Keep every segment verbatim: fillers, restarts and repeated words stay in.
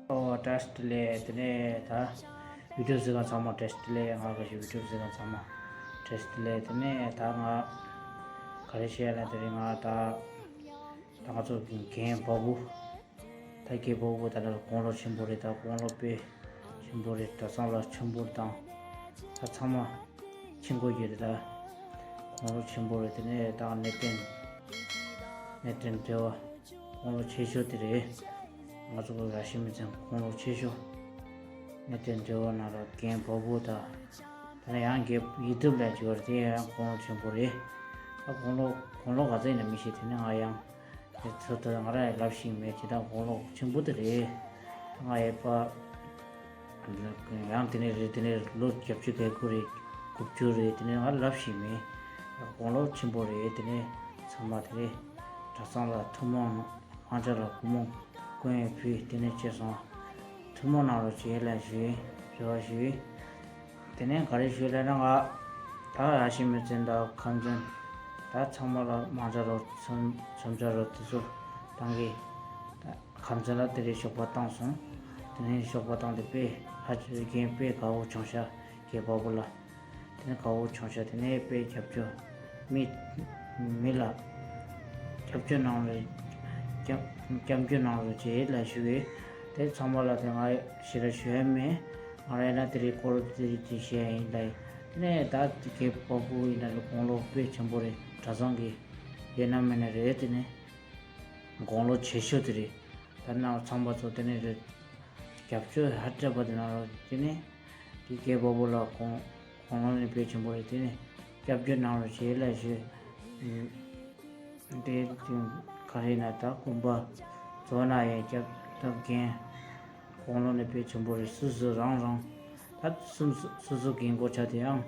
ཨོ་བཀྲ་ཤིས་བདེ་ལེགས། དེ་ནས་ད་བི་ཌིའོ་གཟིགས་མཁན་ཚང་མ་བཀྲ་ཤིས་བདེ་ལེགས། ང་གི་བི་ཌིའོ་གཟིགས་མཁན་ཚང་མ་བཀྲ་ཤིས་བདེ་ལེགས། དེ་ནས་ད་ང་ག་རེ་བཤད་ན། དེ་རིང་ང་ད་ད་ང་ཚོ་རྒན་བ་བུ། ད་རྒན་བ་བུ་ད་ལ་དགུང་ལོ་ཆེན་པོ་རེད། ད་དགུང་ལོ་དཔེ་ཆེན་པོ་རེད། གྲྭ་ཚང་ལ་ཆེན་པོ་དང་ད་ཚང་མ་ཆེན་པོ་ཡོད་རེད། ད་དགུང་ལོ་ཆེན་པོ་རེད། དེ་ནས་ད་གནས་བརྟན་གནས་བརྟན་སྒྲོལ་མ་དགུང་ལོ་ཆེ་ཤོས་དེ་རེད། ང་ཚོ་གི་ར་ཤི་མི་ཚན་དགུང་ལོ་ཆེ་ཤོས། གནས་བརྟན་སྒྲོལ་མ་ནང་ལ་རྒན་བ་བུ་དང་། ད་ནི་ཡང་རྒན་ཡིད་སྡུག་ལས་བྱེད་པར་དེ་ཡང་དགུང་ལོ་ཆེན་པོ་རེད། ད་དགུང་ལོ་དགུང་ལོ་ག་ཚོད་ཡིན་ན་མི་ཤེས། དེ་ནི་ང་ཡང་དེ་ཚོ་ད་ང་རང་ཡང་ལབ་ཤེས་མེད། ཇི་ལྟར་དགུང་ལོ་ཆེན་པོ་དེ་རེད། ང་ཡི་པ་ཡང་དེ་ནས་རེད། དེ་ནས་ལོ་བརྒྱད་ཅུ་གྱ་དགུ་རེད། དགུ་བཅུ་རེད། དེ་ནས་ང་ལབ་ཤེས་མེད། དགུང་ལོ་ཆེན་པོ་རེད། དེ་ནས་ཚང་མ་དེ་རེད། གྲྭ་ཚང་ལ་ཐུགས་སྨོན། ང་ཚོ་ལ་སྒོར་མོ་སྐུ་ཡོན་ཕུལ། དེ་ནས་བྱས་སོང་། ཐུགས་སྨོན་གནང་རོགས་བྱེད་ལབ་ཞུས། རེ་བ་ཞུས། དེ་ནས་ག་རེ་ཞུས་ལབ་ན། ང་ད་ར་ཤི་མི་ཚན་དང་ཁམས་ཚན་ད་ཚང་མ་ལ་མང་ཚ་རོགས་ཚོམ་ཚོམ་ཚ་རོགས་དེ་ཚོ་བཏང་གི། ད་ཁམས་ཚན་ལ་དེ་རིང་ཞོགས་པ་བཏང་སོང་། དེ་ནས་ཞོགས་པ་བཏང་སྟེ་དཔེ་ཧ་ཅང་རྒན་དཔེ་དགའ་བོ་བྱུང་ཤག་རྒན་བ་བུ་ལ། དེ་ནས་དགའ་བོ་བྱུང་ཤག་དེ་ནས་དཔེ་རྒྱབ་སྐྱོར། མི་མི་ལ་རྒྱབ་སྐྱོར་གནང་རོགས། རྒྱབ་རྒྱབ་སྐྱོར་གནང་རོགས་བྱེད་ལབ་ཞུ་གི། དེ་ཚང་མ་ལ་དེ་ང་ཞེ་དྲག་ཞུ་ཡ་མེད། ང་རང་ཡིན་ན་དེ་རིང་སྐོར་དེ་རིང་དེ་བཤད་ཡ་ཡིན་ལབ། དེ་ནས་ད་དེ་རྒན་བ་བུ་ཡིན་ན་ལ་དགུང་ལོ་དཔེ་ཆེན་པོ་རེད། གྲྭ་ཚང་གི་ཡོད་ན་མེད་ན་རེད། དེ་ནས་དགུང་ལོ་ཆེ་ཤོས་དེ་རེད། ད་ནང་ཚང་མ་ཚོ་དེ་ནས་རེད། རྒྱབ་སྐྱོར་ཧ་སྤྲད་པ་དེ་ན་རོ། དེ་ནས་དེ་རྒན་བ་བུ་ལ་དགུང་དགུང་ལོ་ནི་དཔེ་ཆེན་པོ་རེད། དེ་ནས་རྒྱབ་སྐྱོར་གནང་རོགས་བྱེད་ལབ་ཞུས། དེ་ག་རེ་ན་ད་དགོན་པ་ཚོ་ན་ཡང་རྒྱབ་སྟབས་རྒན་དགུང་ལོ་ནི་དཔེ་ཆེན་པོ་རེད། སུ་སུ་རང་རང་ད་སུ་སུ་སུ་སུ་རྒན་གོག་ཆགས་དེ་ཡང་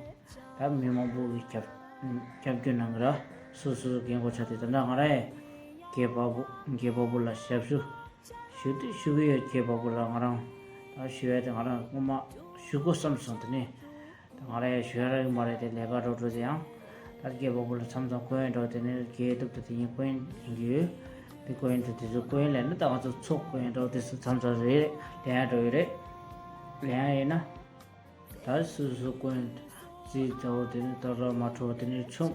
ད་མི་མང་པོ་གི་རྒྱབ་རྒྱབ་སྐྱོར་གནང་གི་ར། སུ་སུ་རྒན་གོག་ཆགས་དེ་ད་ལྟ་ང་ར་ཡང་རྒན་བ་བུ་རྒན་བ་བུ་ལ་ཞབས་ཞུ་ཞུ་དུས་ཞུ་གི་ཡོད། རྒན་བ་བུ་ལ་ང་རང་ད་ཞུ་ཡ་དེ་ང་རང་སྔོན་མ་ཞུ་དགོས་བསམ་སོང་། དེ་ནས་ད་ང་རང་ཡང་ཞུ་ཡ་རག་གི་མ་རེད། དེ་ལས་ཀ་འགྲོ་འགྲོ་དེ་ཡང་ད་རྒན་བ་བུ་ལ་མཚམས་མཚམས་སྐུ་ཡོན་འགྲོ། དེ་ནས་རྒན་སྟོབས་དེ་དེ་ཉིན་སྐུ་ཡོན་ཡིན་གི་ཡོད། དེ་སྐུ་ཡོན་དེ་དེ་ཚོ་སྐུ་ཡོན་ལས་ན་ད་ང་ཚོ་ཚོགས་སྐུ་ཡོན་འགྲོ་དེ་ཚོ་མཚམས་མཚམས་རེ་རེ་ལེན་ཡ་འགྲོ་ཡི་རེད། ལེན་ཡ་ཡིན་ན། ད་སུ་སུ་ཀུན་རྩིས་ཚ་བོ་དེ་ནི་ཏག་ཏག་མ་འཕྲོ་བ་དེ་ནི་ཆུང་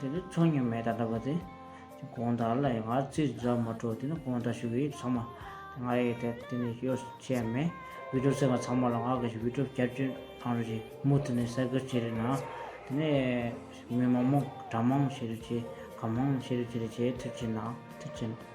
དེ་ནི་ཆུང་ཉུང་མེད། ད་འདྲ་བ་དེ་དགོང་དག་ལ་ཡང་ང་རྩིས་ཚ་མ་འཕྲོ་བ་དེ་ནི་དགོང་དག་ཞུ་གི་ཡིན། ཚང་མ་ང་ཡི་དེ་དེ་ནི་ཡོད་ཆེ་མེད། བི་ཌིའོ་གཟིགས་མཁན་ཚང་མ་ལ་ང་གི་བི་ཌིའོ་བསྐྱར་བཅོས་གནང་རོགས་ཞེས་མུ་མཐུད་ནས་གསར་འགོད་བྱེད་རེ་གནང་། དེ་ནས་མི་མང་མང་གྲྭ་མང་ཞེ་རེ་བྱེད། ག་མང་ཞེ་རེ་བྱེད་རེ་བྱེད། ཐུགས་རྗེ་གནང་། ཐུགས་རྗེ་གནང་།